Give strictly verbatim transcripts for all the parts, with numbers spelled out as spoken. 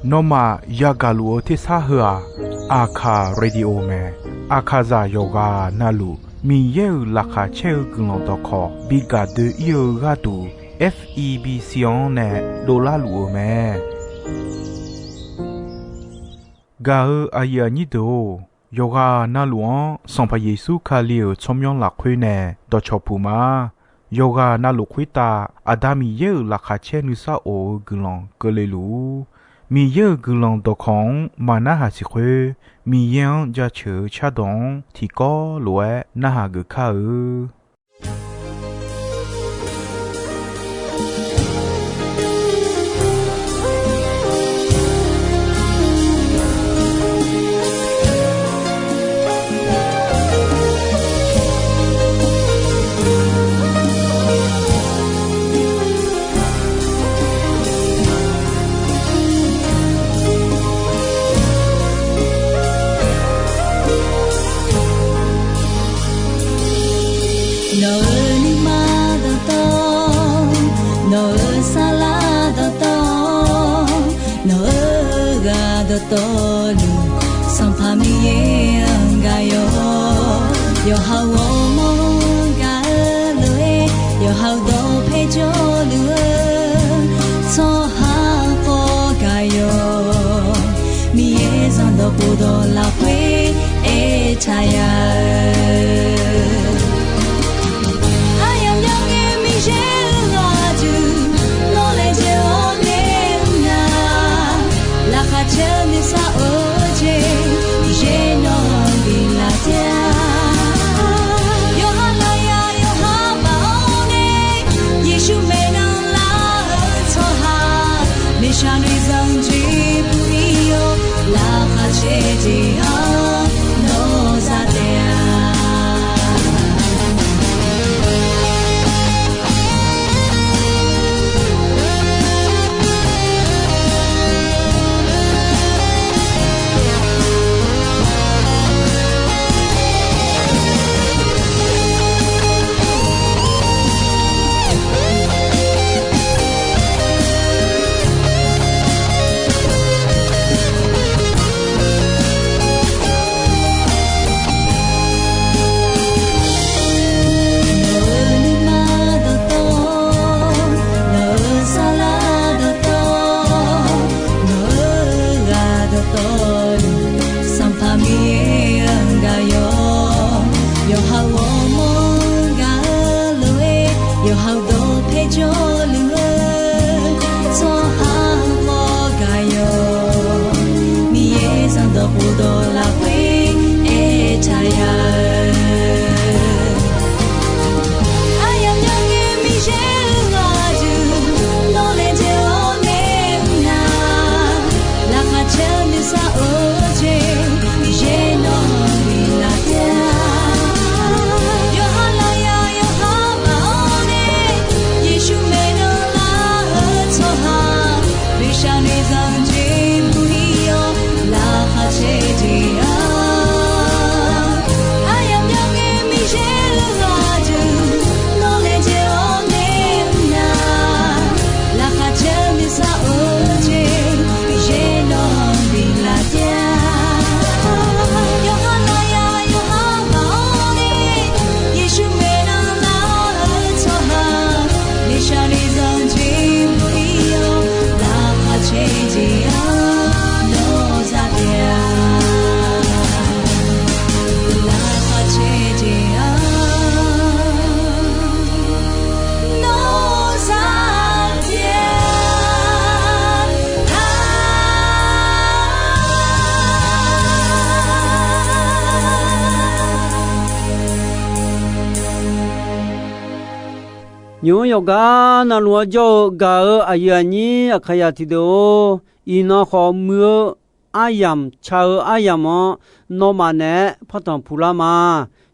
Nawmaf yagaq luf-eu tersar heu-aq, Aqkaq Radio mae. Aqkaqzaq yawqghaq navluf Miqyaer-euq laqkhaq caer-eu guiqlanq dawqkawq bi gaq doe-ir-eu gharduq, F E B C-anr nae dovlar luf-eu mae. Gaq-eu aqyuif aqnyir deuq-or, yawqghaq navluf-anr Sanqpaq Yeqsur Kali-euq tsawrmyanr lafkhoer nae dawqcawq puq ma. Yawqghaq navluf khoertav Aqda Miqyaer-euq laqkhaq caer nuisar of-eu guiqlanq keuvle luf-ur. Miqyaer-euq guiqlanq dawqkawq-anr maqnarhaq siq khoer, Miqyaer-anr jaceuq-eu cardawq-anr tiqkawv lof-aer narhaq geuf kar-eu. Nawq-euq nuima dawqtawv, nawq-euq saflar dawqtawv, nawq-euq ghaq dawqtawvluf, Sanqpaq Miqyaer-anr gaq yawq. Yawqha-euq ghawrmawr-anr gaq-eu lof-aer, yawqha-euq dawqpae jawrluf-eu tsawrhaq khawf gaq yawq. Miqyaer zanqdawq khofdawq lafkhoer aertaq ya-eu, aryamq myanr ngae Miqyaer-euq ghaq duq, nawr laejae-awr nae mr nar, laqkhaq caer-eu nuisar of-eu jeq, Miqyaer nawq-anr biflaf taef-a. Yawqha lafyaq yawqha baf-awr nae, Yeqsur maeqnan lar-eu tsawrhaq, miqshaq noeqzanq jeq puq-ir-awr, laqkhaq caer jeq-anr nawr za taef-a. Nawq-euq nuima dawqtawv, nawq-euq saflar dawqtawv, nawq-euq ghaq dawqtawvluf, Sanqpaq Miqyaer-anr gaq yawq. Yawqha-euq ghawrmawr-anr gaq-eu lof-aer, yawqha-euq dawqpae jawrluf-eu tsawrhaq khawf gaq yawq. Miqyaer zanqdawq khofdawq lafkhoer aertaq ya-eu, aryamq myanr ngae Miqyaer-euq ghaq duq, nawr laejae-awr nae mr nar, laqkhaq caer-eu nuisar of-eu jeq, Miqyaer nawq-anr biflaf taef-a. Yawqha lafyaq yawqha baf-awr nae, Yeqsur maeqnan lar-eu tsawrhaq, miqshaq noeqzanq jeq puq-ir-awr, laqkhaq caer jeq-anr, aryamq myanr ngae Miqyaer-euq ghaq duq, nawr laejae-awr nae mr nar, laqkhaq caer-eu nuisar of-eu jeq, Miqyaer nawq-anr biflaf taef-a. Yawqha lafyaq yawqha baf-awr nae, Yeqsur maeqnan lar-eu tsawrhaq, miqshaq noeqzanq jeq puq-ir-awr, laqkhaq caer jeq-anr nawr za taef-a. Laqkhaq caer jeq-anr nawr za taef-a. Nymq-mr yawqgar navluf-anr jawr-eu gaq-eu aqyuif aqnyir aqkaqyaq tiqdeuq-or, iqnan khawf muiq-eu aryamq ca-eu aryamq-anr nawmaf naeq-aer pantanq puq lar ma.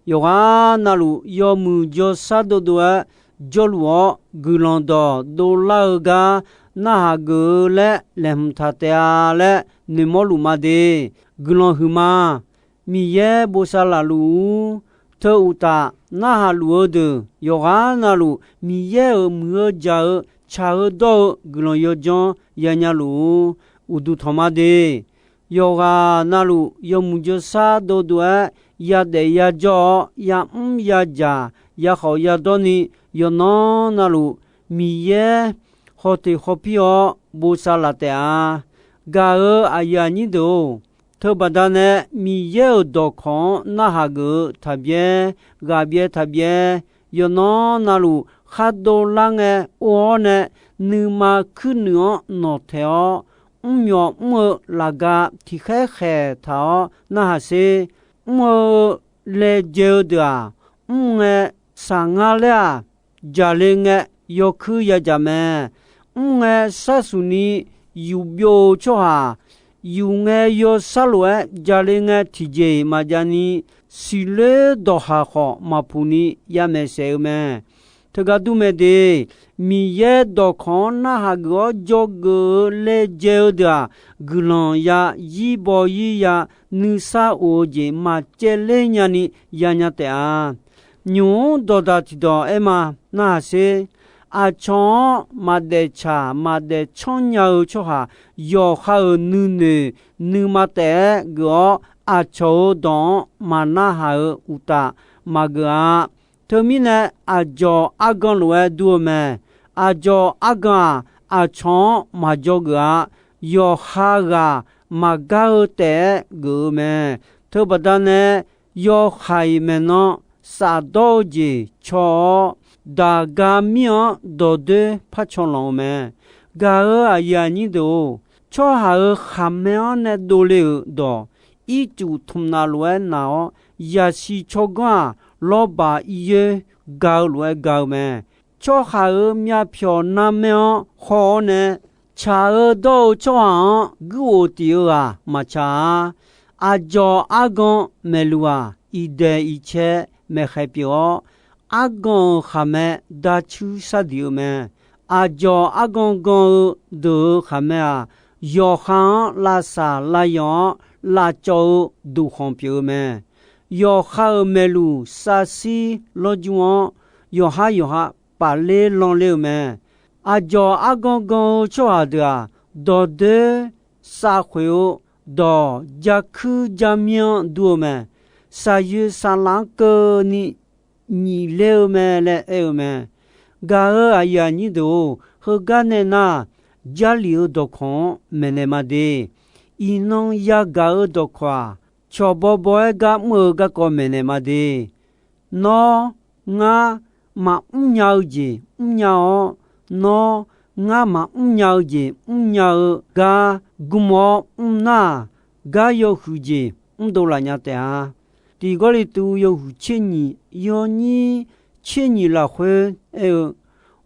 Yawqghaq navluf yawmuiq jawrshar dovdov-aer jawrluf-awr, guiqlanq dawq dovlar-eu gar narhaq geuf-eu laer laeqhmq taq taef-a laer noeqmawr luf ma de. Guiqlanq huiqma. Miqyaer bosav laf luf-ur. Teu uqtaf, narhaq luf-eu deuq yawqghaq navluf Miqyaer-euq muiq-eu jaq-eu tsaq-eu dawr-eu guiqlanq yawdzanr yanya luf-ur. Uqduq tanq ma de. Yawqghaq navluf yawmuiq jawrshar dovduq-aer yadaef yajawr-awr, yamr yadzaq, yakhawf yadawr ni, yawqnan navluf Miqyaer hawteq hawpir-awr bosav laf taef-a. Gaq-euq aqyuif aqnyir deuq-or, teubaqda nae Miqyaer-euq dawqkawq-anr narhaq geuf-eu taqbyaer, ghaqbyaer taqbyaer, yawqnan navluf khar dovlar ngae or-awr nae, nuima kuirnuiq-anr nawqtaeq-awr, mrmyawf mr-eu laqga tiqkhaer khaeq taq-awr narhaq sher. Mr-eu laejae-eu deuq-aq, mr ngae saqngar laer-aq, jaqle ngae yawkuir yadzaq mae. Mr ngae sharsuq ni yufbyov-eu tsawrhaq, yuf ngae yawshar lof-aer jaqle ngae tiqjeq-iq maqjav ni, siqloer dawqhaq khawf maqpuq ni yamaeq saef-eu mae. Teugar dur mae de, Miqyaer dawqkawq-anr narhaq geuf-awr dzawgeuf-eu laejae-eu deuq-aq, guiqlanq ya, yir baw yir ya, nuisar of-eu jeq maqcaevler nyani yanya taef-a. Nymq-mr dawqdaq tiqdawq aer ma. Narhaq sher. Aqcawq-anr maqdaef tsaq maqdaef canr nya-eu tsawrhaq, yawqha-euq nuinoeq nuima taef-aer geuf-awr, aqcawq-euq dawq-anr maqnarhaq-eu uqtaf maqgeuf-a. Teumirnae, aqdzawq argan lof-aer dur-eu mae. Aqdzawq argan-aq, aqcawq-anr maqdzawgeuf-a. Yawqha ghaq maqgar-eu taef-aer geuf-eu mae. Teubaqda nae, yawhaiq maeqnan safdawr-eu jeq caw-awr, daqga mir-anr dawqdoer par caw lanq-eu mae. Gaq-euq aqyuif aqnyir deuq-or, tsawrhaq-euq khaqmae-anr nae dovle-euq dawq, ircuf tmqnaf lof-aer naq-awr, yaqsiq tsawrganr-aq, lawrbaq iryoer ga-eu lof-aer ga-eu mae. Tsawrhaq-euq myavpyawq narmaer-anr haw-awr nae, tsaq-eu dawr-eu tsawrhaq-anr guirghof tif-eu ghaq maqtsaq-a. Aqdzawq argan maeqluq-aq, iqdaeq iqcae maeqkhaeq pyeuf-awr, argan-euq khaqmae dacuir shardiq-eu mae. Aqdzawq argan gan-eu deuq-euq khaqmae-aq, yawqha-anr lavsaq lavyawq-anr lavcawv-eu duqkhanq pyeuf-eu mae. Yawqha-euq maeqluq savshir lawrjur-anr, yawqhar yawqha pafler lanler-eu mae. Aqdzawq argan gan-eu tsawrhaq deuq-aq, dawqdoer savkhoeq-eu dawq, jarkuir jarmir-anr dur-eu mae. Shaqyoeq saqlaq-anr keuvni nyiq ler-eu mae laer aer-eu mae. Gaq-euq aqyuif aqnyir deuq-or, heugar nae nar, Jarlif-eu dawqkawq-anr maeqnaeq ma de. Iqnan yagaq-eu dawqkawq-aq, cawq bawbaw-aer gar mr-eu garkawv maeqnaeq ma de. Nawr, ngar, maqmr nya-eu jeq mrnya-awr, nawr, ngar, maqmr nya-eu jeq mrnya-eu gar gm-awr mr nar-aq, gar yawhuiq jeq mrdov laf nya taef-a. Tiq Gawrliqtu yawhuiq tser nyiq yawnyir tser nyiq lafkhoer aer-eu,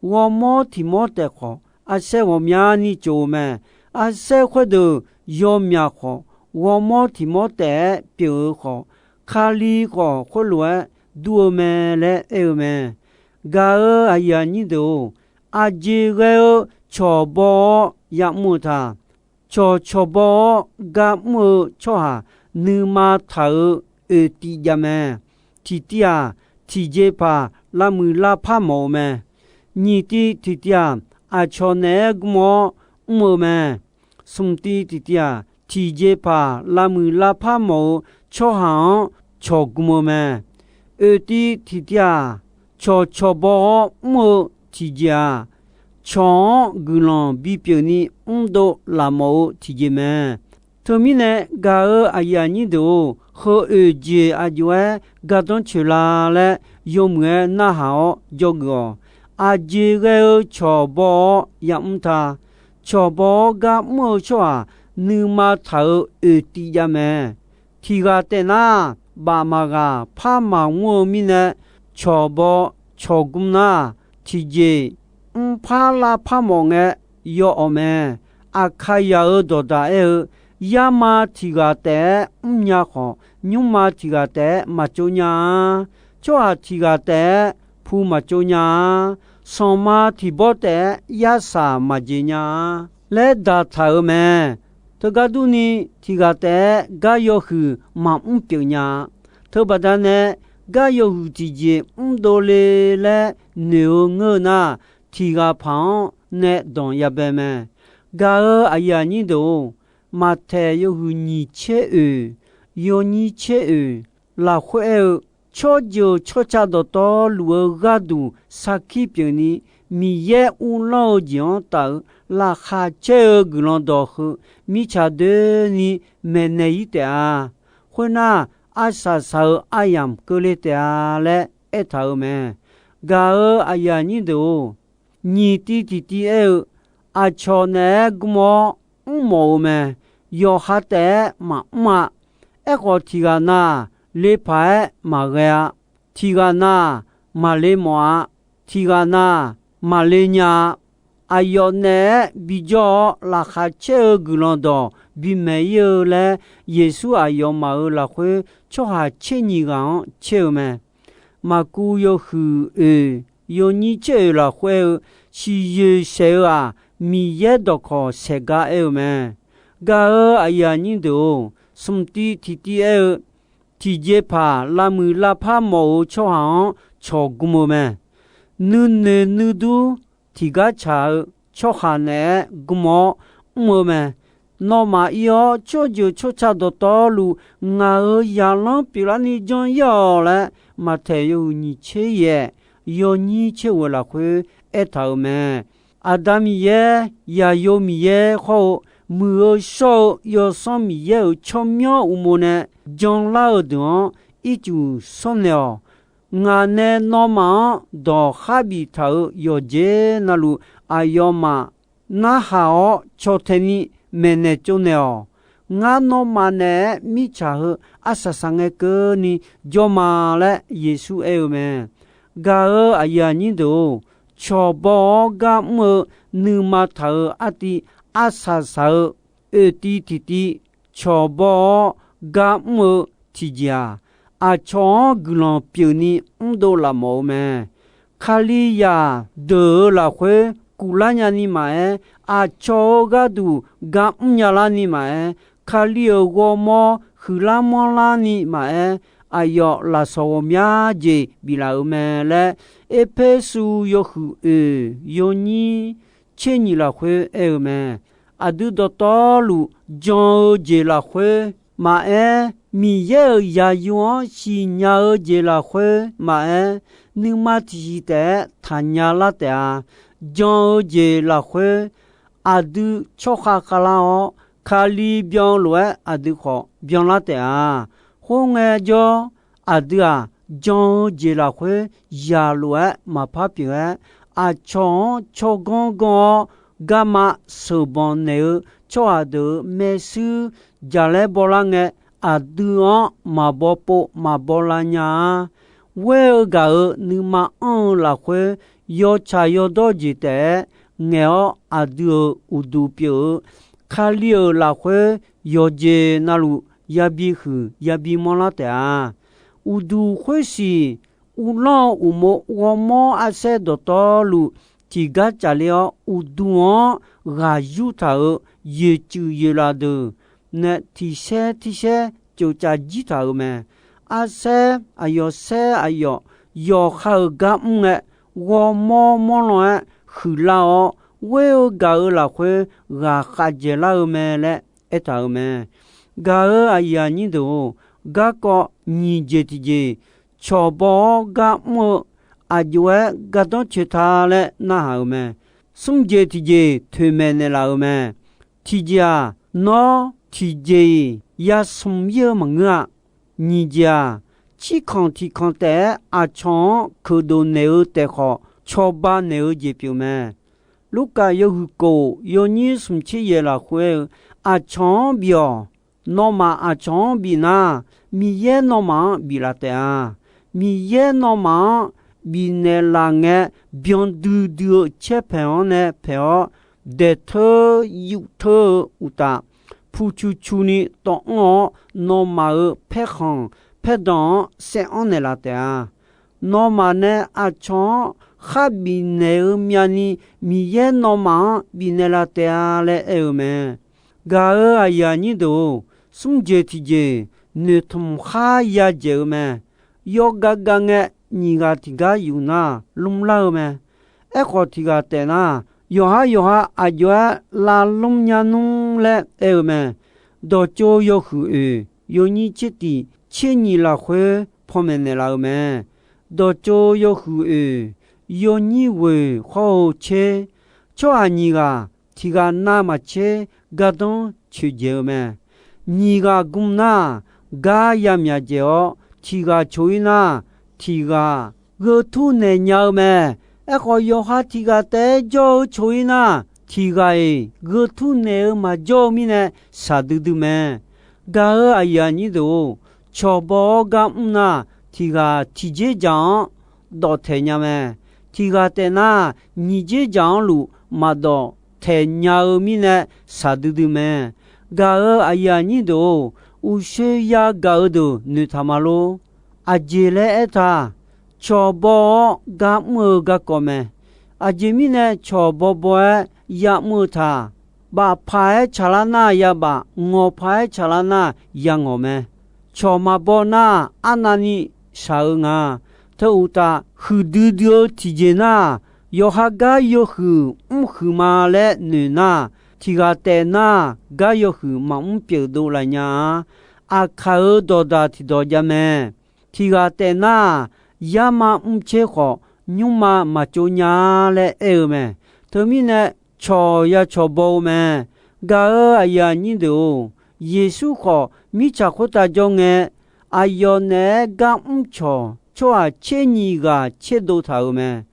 ghawrmawr tiq mawr taef khawf, arsaer ghawqmyani tsof-eu mae. Arsaer khoerdeuq yawmyaq khawf, ghawrmawr tiq mawr taef-aer pyeuf-eu khawf, Kali khawf khoerlof-aer dur-eu mae laer aer-eu mae. Gaq-euq aqyuif aqnyir deuq-or, aqjeq ghae-eu cawq baw-awr ya'mr-eu ta. Cawqcawq baw-awr gar mr-eu tsawrhaq, nuima taq-euq oeqtiv jav mae. Tiqtiv-aq, tiqjeqpaq lavmuiq lavpar mawf-eu mae. Nyiqtiv tiqtiv-aq, aqcawq naeq-aer gm-awr mr-eu mae. Smqtiv tiqtiv-aq, tiqjeqpaq lavmuiq lavpar mawf-eu tsawrhaq-anr cawq gm-eu mae. Oeqtiv tiqtiv-aq, cawqcawq baw-awr mr-eu tiqjeq-aq, cawq-anr guiqlanq bipyeuf ni mrdov laf mawf-eu tiqjeq mae. Teumirnae gaq-euq aqyuif aqnyir deuq-or, heu oeq jeq aqjox-aer gardanr coeq la laer yawmuiq-aer narhaq-awr dzawgeuf-awq. Aqjeq ghae-eu cawq baw-awr ya'mr ta. Cawq baw-awr gar mr-eu tsawrhaq, nuima taq-euq oeqtiv jav mae. Tiq ghaq taef nar, baf maqghaq par maqmr-eu mirnae, cawq baw cawq gm nar, tiqjeq mrpar lavpar mawf ngae yawawq mae. Aqkaqyaq-euq dawqdaq aer-eu, yarma tiq ghaq taef-aer mrnya khawf, nymrma tiq ghaq taef-aer maqtsov nya-a. Tsawrhaq tiq ghaq taef-aer pu maqtsov nya-a. Sanqma tiq bawr taef-aer yarsaq maqjeq nya-a laer daqtaq-euq mae. Teugar durni, tiq ghaq taef-aer gar yawhuiq maqmr pyeuf nya-a. Teubaqda nae, gar yawhuiq tiqjeq mrdov le laer noeq-eu ngeur-eu nar, tiq ghaq paq-anr nae danq yabae mae. Gaq-euq aqyuif aqnyir deuq-or, Maqtaeq yawhuiq nyiq tser oeq, yawnyir tser oeq lafkhoer aer-eu, tsawrjeuq tsawrca dawqtawvluf-eu gharduq sarkir pyeufni, Miqyaer uvlanr-eu jeq-anr taf-euq laqkhaq caer-eu guiqlanq dawq heu, mirtsaq doeni maeqnaeq-ir taef-a. Khoernar, arsaq saq-eu aryamq keuvle taef-a laer aertaq-euq mae. Gaq-euq aqyuif aqnyir deuq-or, nyiq tiv tiqtiv aer-eu, aqcawq naeq-aer gm-awr mrmawf-eu mae. Yawqha taef-aer maqmr-a. Aerkhawf, tiqghaq nav-aq, lepaq-aer maqghae-a. Tiqghaq nav-aq, maqle mawf-a. Tiqghaq nav-aq, maqle nya-a. Aqyawf naeq-aer bijawr-awr, laqkhaq caer-eu guiqlanq dawq bimaeq-ir-eu laer, Yeqsur aqyawfmaf-euq lafkhoer tsawrhaq tser nyiq ghaq-anr caer-eu mae. Maqkuv yawhuiq oeq, yawnyir tser oeq lafkhoer aer-eu, siqyoeq saeq-eu-aq, Miqyaer dawqkawq saeq gar aer-eu mae. Gaq-euq aqyuif aqnyir deuq-or, smq tiv tiqtiv aer-eu, tiqjeqpaq lavmuiq lavpar mawf-eu tsawrhaq-anr cawq gm-eu mae. Nuinoeq nuidur tiqgar tsaq-eu tsawrhaq naeq-aer gm-awr mr-eu mae. Nawmaf ir-awr, tsawrjeuq tsawrca dawqtawvluf ngaq-euq zaqlanr pyeuflarni jan-ir-awq laer, Maqtaeq yawhuiq nyiq tser yaef, yawnyir tser ghoeq lafkhoer aertaq-euq mae. Aqda Miqyaer, Zaqyo Miqyaer khawr-eu, Muiq-eu shawr-eu Yawsanr Miqyaer-euq tsawrmyanr uqmov nae janlar-eu deuq-anr ircuf shawrnaeq-awq. Ngaq nae nawmaf-anr dawq kharbif taq-euq yawqjeq navluf, aqyawfmaf narhaq-awr caw tae ni maeqnaeq tsovnaeq-awq. Ngar nawmaf naeq-aer mirtsaq heu arsaq saq ngae keuvni jawr ma laer Yeqsur aer-eu mae. Gaq-euq aqyuif aqnyir deuq-or, cawqbaw-awr gar mr-eu nuima taq-euq artiv arsaq saq-eu oeq tiv tiqtiv cawqbaw-awr gar mr-eu tiqjeq-aq, aqcawq-anr guiqlanq pyeufni mrdov laf mawf-eu mae. Kalizaq deuq-euq lafkhoer kuvlar nyani maqaer, aqcawq-euq gharduq gar mrnya larni maqaer, Kali-euq ghawrmawr huiqlar manrlarni maqaer, aqyawf lafsawq ghawqmya jeq biflaf-euq mae laer, Erpersu yawhuiq oeq yawnyir tser nyiq lafkhoer aer-eu mae. Aqdui dawqtawvluf jan-eu jeq lafkhoer maqaer, Miqyaer-euq zaqyo-anr siqnya-eu jeq lafkhoer maqaer, nuima tiqsiq taef-aer taqnya lar taef-a. Jan-eu jeq lafkhoer aqdui tsawrkhav khavlar-awr, Kali byan-eu lof-aer aqdui khawf byanlar taef-a. Khoerngae jawr, aqdui-aq, jan-eu jeq lafkhoer zaq lof-aer maqpar pyeuf-aer, aqcawq-anr tsawrganr ganr-awr garma sheuqbanq naeq-eu tsawrhaq deuq-euq maershuir jaqlaer bawlar ngae, aqdui-anr maqbaw pov maqbaw lav nya-a. Ghoer-eu gaq-euq nuima anr-eu lafkhoer, yawtsaq yawdawr jeq taef-aer ngaeq-awr, aqdui-euq uqduq pyeuf-eu Kali-euq lafkhoer yawqjeq navluf yabi huiq yabi manrlar taef-a. Uqduq khoersiq uvlanr-eu uqmov ghawrmawr arsaer dawqtawvluf tiqgar tsafler-awr, uqduq-anr ghaq yurtaq-euq yoeqtsuif yoeqlaf deuq nae tiqsaer tiqsaer coeqcav jir taq-euq mae. Arsaer aqyawfsaer aqyawf yawqha-euq gar mr ngae, ghawrmawr mawrlan-aer huiqlar-awr, ghoer-eu gaq-euq lafkhoer ghaqkhav dzaeqlar-eu mae laer aertaq-euq mae. Gaq-euq aqyuif aqnyir deuq-or, garkawv nyiq jeq tiqjeq cawqbaw-awr gar mr-eu aqjox-aer gardanr coeq ta laer narhaq-euq mae. Smr jeq tiqjeq toeqmaeq naeqlaf-euq mae. Tiqjeq-aq, nawr tiqjeq-iq yasmq ir-eu maqngeur-a. Nyiq jeq-aq, cirkanq tiqkanq taef-aer aqcawq-anr keuqdof naeq-eu taef khawf, cawba naeq-eu jeq pyeuf mae. Lurkaf yawhuiq kof yawnyir smq tser yaeq lafkhoer-eu, aqcawq-anr bif-awq. Nawmaf aqcawq-anr bif nar, Miqyaer nawmaf-anr biflaf taef-a. Miqyaer nawmaf-anr bifnaeq laf ngae, byan duidui-eu caer paeq-anr nae paeq-awr, daeq teur yuf teur-eu uqtaf, puqcuq cuq ni tawv anr-awr, nawmaf-euq paerkhanq paerdanq-anr saev anr naeqlaf taef-a. Nawmaf nae aqcawq-anr khar bifnaeq-eu myavni, Miqyaer nawmaf-anr bifnaeq laf taef-a laer aer-eu mae. Gaq-euq aqyuif aqnyir deuq-or, smr jeq tiqjeq noeqtmq khar yadzaeq-eu mae. Yawgav gav ngae, nyiq ghaq tiqgar yuf nar, lmrlar-eu mae. Aerkhawf, tiq ghaq taef nar, Yawqhar yawqha aqjox-aer lavlmr nya nmr laer aer-eu mae. Dawqtsov yawhuiq oeq yawnyir tser tiq tser nyiq lafkhoer panmaeq naeqlaf-eu mae. Dawqtsov yawhuiq oeq yawnyir ghoeq hawr-eu tser, tsawrhaq nyiq ghaq tiq ghaq navmaqtser gardanr coeqdzaeq-eu mae. Nyiq ghaq gm nar, gar yamyaq dzaeq-awr tiq ghaq coq-ir nar, tiq ghaq gheu tur naeq nya-eu mae. Aerkhawf, yawqha tiq ghaq taef-aer jawr-eu coq-ir nar, tiq ghaq-iq gheu tur naeq-eu maqjawr-eu mirnae shaqdui dui mae. Gaq-euq aqyuif aqnyir deuq-or, cawq baw-awr gar mr nar, tiq ghaq tiq dzerdzaq-anr dawf taeq nya mae. Tiq ghaq taef nar, nyiq dzerdzaq-anr luf maqdawf taeq nya-eu mirnae shaqdui dui mae. Gaq-euq aqyuif aqnyir deuq-or, uqshoe yagaq-eu deuq noeqtaq ma lor. Aqjeq laer aertaq, cawq baw-awr gar mr-eu garkawv mae. Aqjeq mirnae cawq bawbaw-aer yamr-eu taq, bafpaq-aer tsaqlar nar yabaf, ngawqpaq-aer tsaqlar nar yangawq mae. Cawq maqbaw nar, arnavni shaq-eu nga. Teu uqtaf, huiqdui dui-eu tiqjeq nar, yawqha gar yawhuiq mrhuiq ma laer noeq nar, tiq ghaq taef nar, gar yawhuiq maqmr pyeuf dovlaf nya-a. Aqkaq-euq dawqdaq tiqdawq jav mae. Tiq ghaq taef nar, yarma mrtser khawf, nymrma maqtsov nya-a laer aer-eu mae. Teumirnae, cawq ya cawq baw-eu mae. Gaq-euq aqyuif aqnyir deuq-or, Yeqsur khawf mirtsaq khoertav jawr ngae, aqyawf naeq-aer gar mr cawq tsawrhaq tser nyiq ghaq tserdov taq-euq mae.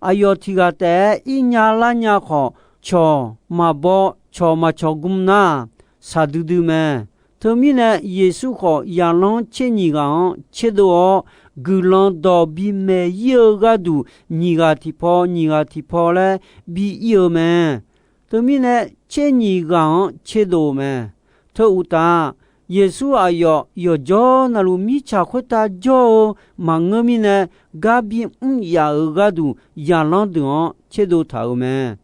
Aqyawf tiq ghaq taef-aer ir nya lar nya khawf, cawq maqbaw, cawq maqcawq gm nar, shaqdui dui mae. Teumirnae, Yeqsur khawf zaqlanr tser nyiq ghaq-anr tserdov-awr, guiqlanq dawq bimaeq ir-eu gharduq, nyiq ghaq tiqpaw, nyiq ghaq tiqpaw laer bi ir-eu mae. Teumirnae, tser nyiq ghaq-anr tserdov-eu mae. Teu uqtaf, Yeqsur aqyawf yawqjawr navluf mirtsaq khoertav jawr-eu maqngeur mirnae, gar bimr yaf-euq gharduq zaqlanr deuq-anr tserdov taq-euq mae.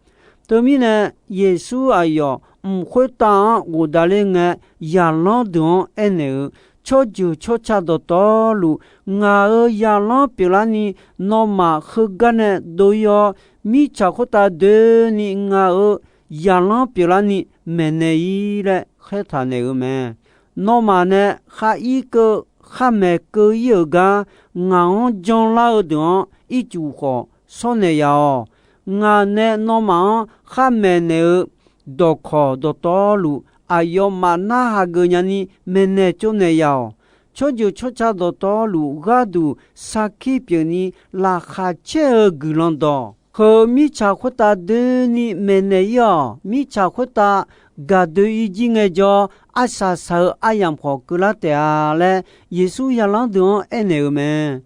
Teumirnae, Yeqsur aqyawf mq khoertav-anr ghofdav ler ngae, zaqlanr deuq-anr aernaeq-eu, Tsawrjeuq tsawrca dawqtawvluf, ngaq-euq zaqlanr pyeuflarni, nawmaf heugar nae dov-ir-awr, mirtsaq khoertav doeni ngaq-euq zaqlanr pyeuflarni maeqnaeq-ir laer khaertaq naeq-eu mae. Nawmaf nae khar ir keuv, khar maeq keuv-ir-euq gar, ngaq-anr janlar-eu deuq-anr ircuf khawf shawr naeq yaf-awq. Ngaq nae nawmaf-anr khar maeqnaeq-eu dawqkawq dawqtawvluf, aqyawfmaf narhaq geuf nyani maeqnaeq tsovnaeq yaf-awq. Tsawrjeuq tsawrca dawqtawvluf gharduq sarkir pyeufni laqkhaq caer-eu guiqlanq dawq, heu mirtsaq khoertav doeni maeqnaeq-ir-awq. Mirtsaq khoertav gaqdoe-ir jir ngaejawr, arsaq saq-eu aryamq khawf keuvlar taef-a laer, Yeqsur zaqlanr deuq-anr aernaeq-eu mae.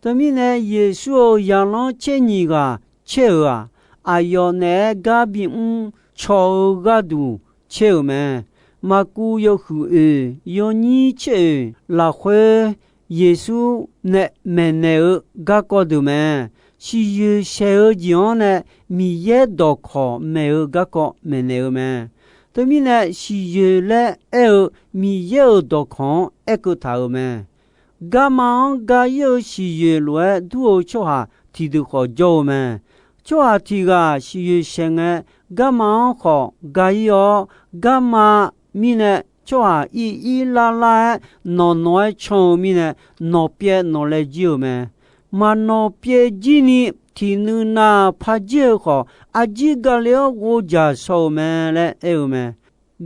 Teumirnae, Yeqsur-euq zaqlanr tser nyiq ghaq caer-euq-aq, aqyawf naeq-aer gar bimr caw-eu gharduq caer-euq mae. Maqkuv yawhuiq oeq yawnyir tser oeq lafkhoer, Yeqsur nae maeqnaeq-eu garkawv deuq mae. Siqyoeq saeq-eu jeq-anr nae Miqyaer dawqkawq maeq-eu garkawv maeqnaeq-eu mae. Teumirnae, siqyoeq laer aer-eu Miqyaer-euq dawqkawq-anr aerkeuv taq-euq mae. Garma-anr ga-ir-eu siqyoeq lof-aer dur-eu tsawrhaq tiqdeuq khawf jawr-eu mae. Tsawrhaq tiq ghaq siqyoeq saeq ngae, garma-anr khawf ga-ir-awr, garma mirnae tsawrhaq ir ir lar lar-aer nawq nawq-aer can-eu mirnae, nawq pyaev nawq laev jir-euq mae. Maqnawq pyaev jir ni tiqnuiv nav par jir-eu khawf, arjir gale-awr ghovdzaq shaw-euq mae laer aer-eu mae.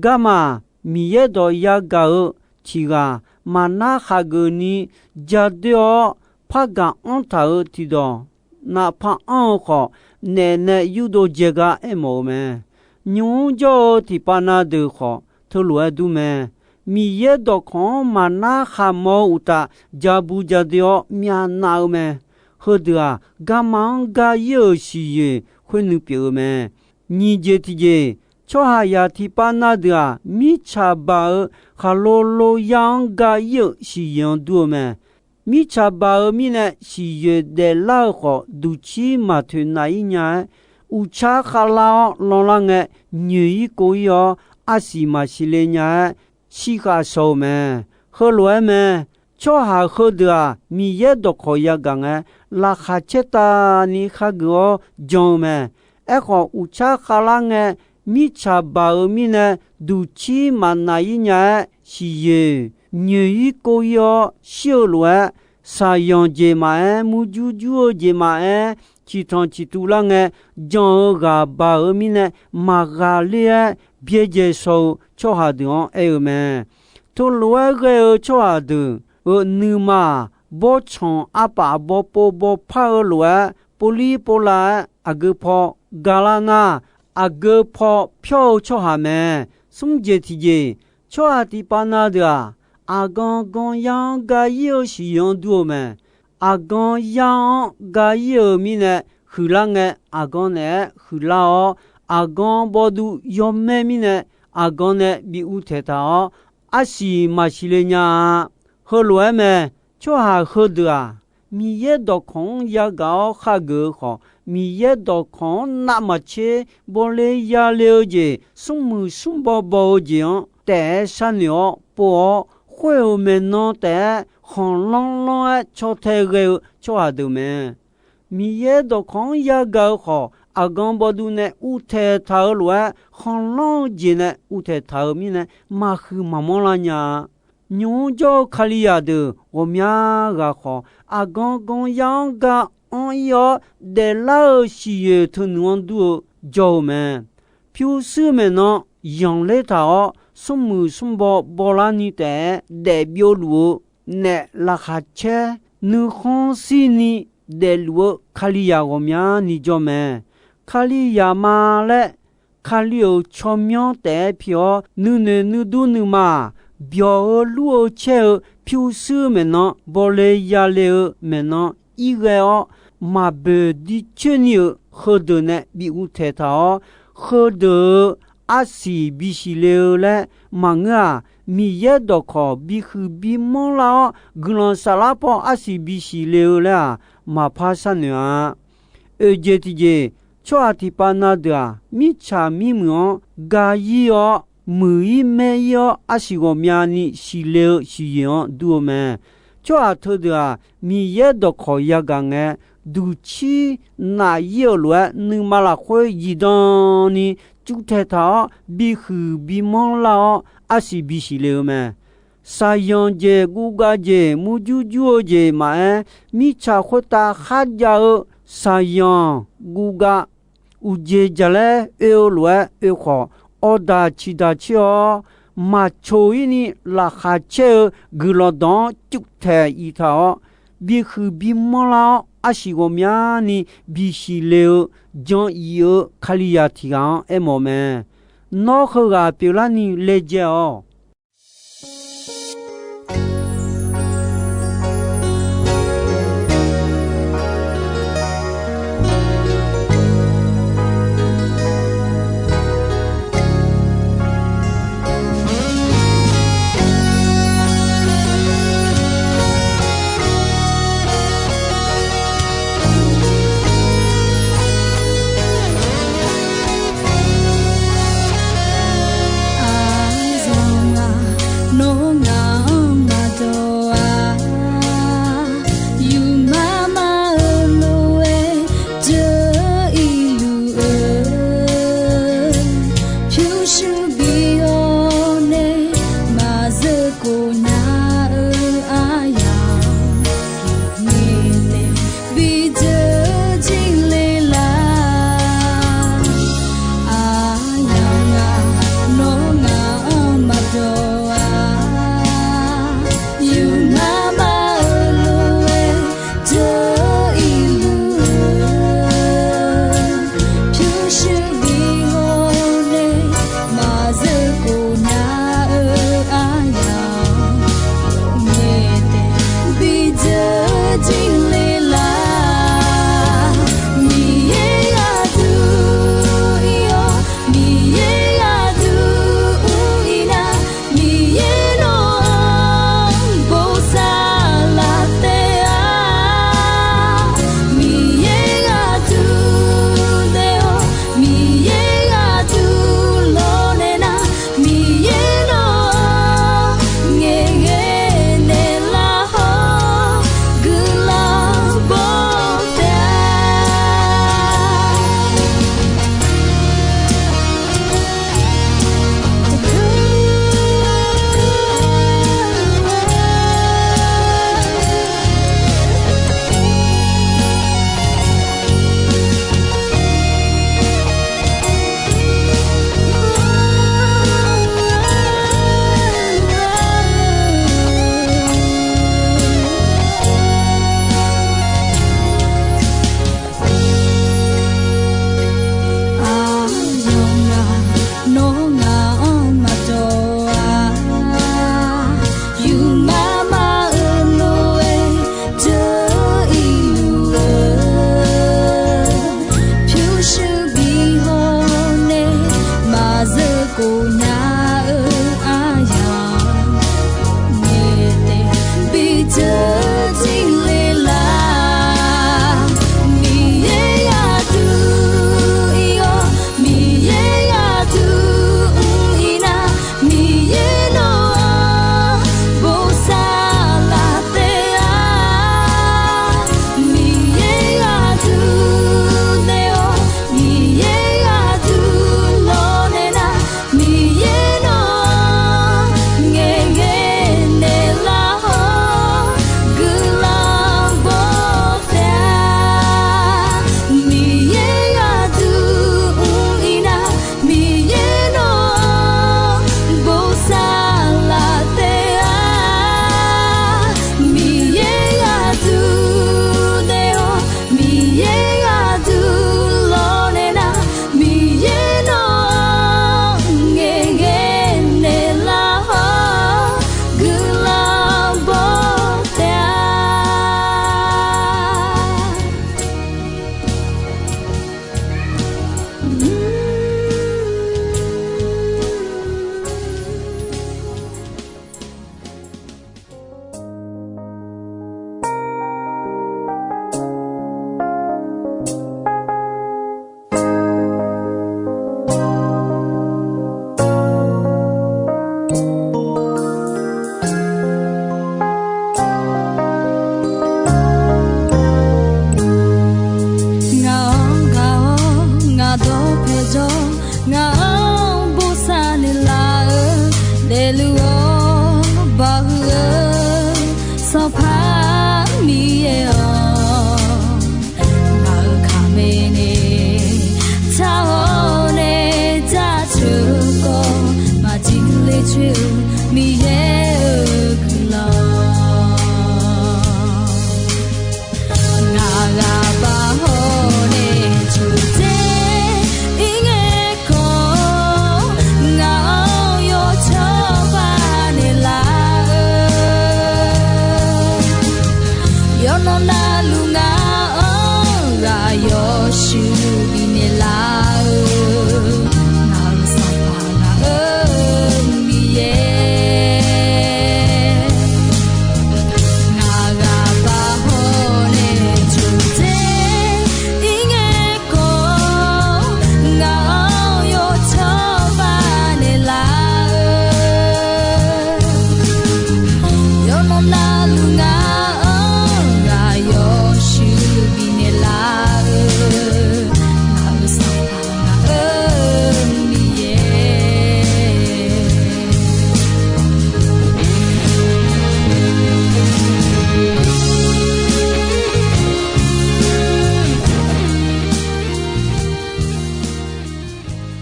Garma-aq, Miqyaer dawq yagaq-eu tiq ghaq maqnar khaqgeuf ni ja doer-awr, par gaq anr taq-euq tiqdawq navpar anr-eu khawf, naef nae yurdov dzae gar aermawf-eu mae. Nymq-mr jawr-eu tiqpav na deuq khawf, teulof-aer dur mae. Miqyaer dawqkawq-anr maqnar khaqmaw-eu uqtaf, ja bu ja doe-awr myavnav-eu mae. Heudeuq-aq, garma-anr ga-ir-euq siqyoeq khoer nuipyeuf-eu mae. Nyiq jeq tiqjeq, tsawrhaqzaq tiqpav na deuq-aq, mirtsaq baq-eu khaqlo lo yar-anr ga-ir-euq siqyoeq-anr dur-eu mae. Mirtsaq baq-eu mirnae siqyoeq daeflar-eu khawf, duqcir maqtoeq nav-ir nya-aer, uqtsar khavlar-awr lanlar ngae, nyoeq-ir kov-ir-awr, arsiq maqsiq le nya-aer, shirkhav shaw-eu mae. Heulof-aer mae. Tsawrhaq heudeuq-aq, Miqyaer dawqkawq yagaq ngae, laqkhaq caertavni khageuf-awr jan-eu mae. Aerkhawf, uqtsar khavlar ngae, mirtsaq baq-euq mirnae, duqcir maqnaf-ir nya-aer, siqyoeq nyoeq-ir kov-ir-awr shir-eu lof-aer, shaqyanq jeq maqaer, murjur jur-eu jeq maqaer, ciqtanq ciqtuv lar ngae, jan-eu ghaq baq-euq mirnae, maqghaqler-aer byaerdzae shaw-eu tsawrhaq deuq-anr aer-eu mae. Teulof-aer ghae-eu tsawrhaq deuq-euq nuima-aq, bawrtsanq arpaf bawpov bawpar-eu lof-aer, povlir povlav-aer aqgeu paw galar nar, aqgeu paw pyawr-eu tsawrhaq mae. Smr jeq tiqjeq, tsawrhaq tiqpav na deuq-aq, aqgan gan yar-anr ga-ir-eu siqyoeq-anr dur-eu mae. Aqgan yar-anr ga-ir-euq mirnae huiqlar ngae, aqgan naeq-aer huiqlar-awr, aqgan bawduv yawmaer mirnae, aqgan nae bi uvtaeq taq-awr, arsiq maqsiq le nya-a. Heulof-aer mae. Tsawrhaq heudeuq-aq, Miqyaer dawqkawq-anr yagaq-awr khageuf-eu khawf, Miqyaer dawqkawq-anr navmaqtser bawle yale-eu jeq, smrmuiq smrbaw baw-eu jeq-anr taef-aer sharnoeq-awr pov-awr, khoer-euq maeqnan taef-aer khanqlanr lanr-aer caw tae ghae-eu tsawrhaq deuq mae. Miqyaer dawqkawq-anr yagaq-eu khawf, aqgan bawduv nae uvtaeq taq-eu lof-aer, khanqlanr-eu jeq nae uvtaeq taq-euq mirnae, maqhuiq maqmanr lar nya-a. Nymq-mr jawr-eu Kalizaq deuq ghawqmya ghaq khawf, aqgan gan yar-anr ga anr-ir-awr, daeflar-euq siqyoeq teunuiq-anr dur-eu jawr-eu mae. Pyurshuir maeqnan yanqler taq-awr, smrmuiq smrbaw bawlarni taef-aer daefbyovluf-eu naef laqkhaq caer, nuikhanr shirni daefluf-eu Kalizaq ghawqmyani jawr mae. Kalizaq ma laer Kali-euq tsawrmyanr taef-aer pi-awr, nuinoeq nuidur nuima-aq, byawq-eu lur-eu caer-eu pyurshuir maeqnan bawle yale-eu maeqnan irghae-awr, maqboeq dircoer ni-euq heudeuq nae bi uvtaeq taq-awr, heudeuq-euq arsiq bisiq le-eu laer maqngeur-aq, Miqyaer dawqkawq bihuiq bimanr lar-awr, guiqlanq saflar paw arsiq bisiq le-eu laer-aq, maqpar sharnoeq-a. Oeq jeq tiqjeq, tsawrhaq tiqpav na deuq-aq, mirtsaq mirmuiq-anr ga-ir-awr, muiq-ir maer-ir-awr, arsiq ghawqmyani siqle-eu siqyoeq-anr dur-eu mae. Tsawrhaq teudeuq-aq, Miqyaer dawqkawq yagaq ngae, duqcir naf-ir-euq lof-aer, nuima lafkhoer zifdan ni cuvtaeq taq-awr, bihuiq bimanr lar-awr, arsiq bisiq le-eu mae. Shaqyanq jeq, guvgav jeq, murjur jur-eu jeq maqaer, mirtsaq khoertav kharjav-eu shaqyanq guvgav uqjeq jaqlaer oe-eu lof-aer oe khawf, awqdaq ciqdaq coer-awr, maqcoq-ir ni laqkhaq caer-eu guiqlanq dawq-anr cuvtaeq iq taq-awr, bihuiq bimanr lar-awr, arsiq ghawqmyani bisiq le-eu jan iq-eu Kalizaq tiq ghaq-anr aermawf mae. Nawr heughaq pyeuflarni laejae-awq.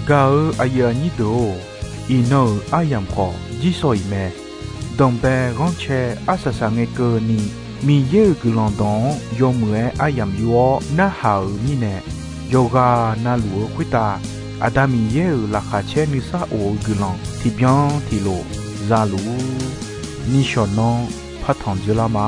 Gaq-eu aqyuif aqnyir deuq-or, iqnan-euq aryamq khawf jirsawq iq mae. Danqbae ghanrcae arsaq saq ngae keuvni, Miqyaer-euq guiqlanq dawq-anr yawmuiq-aer aryamq yur-awr narhaq-euq mirnae, yawqghaq navluf-eu khoertav Aqda Miqyaer-euq laqkhaq caer nuisar of-eu guiqlanq tiqbyan tiqlof za luf-ur. Nishawq nanr partanq dzeurlar ma.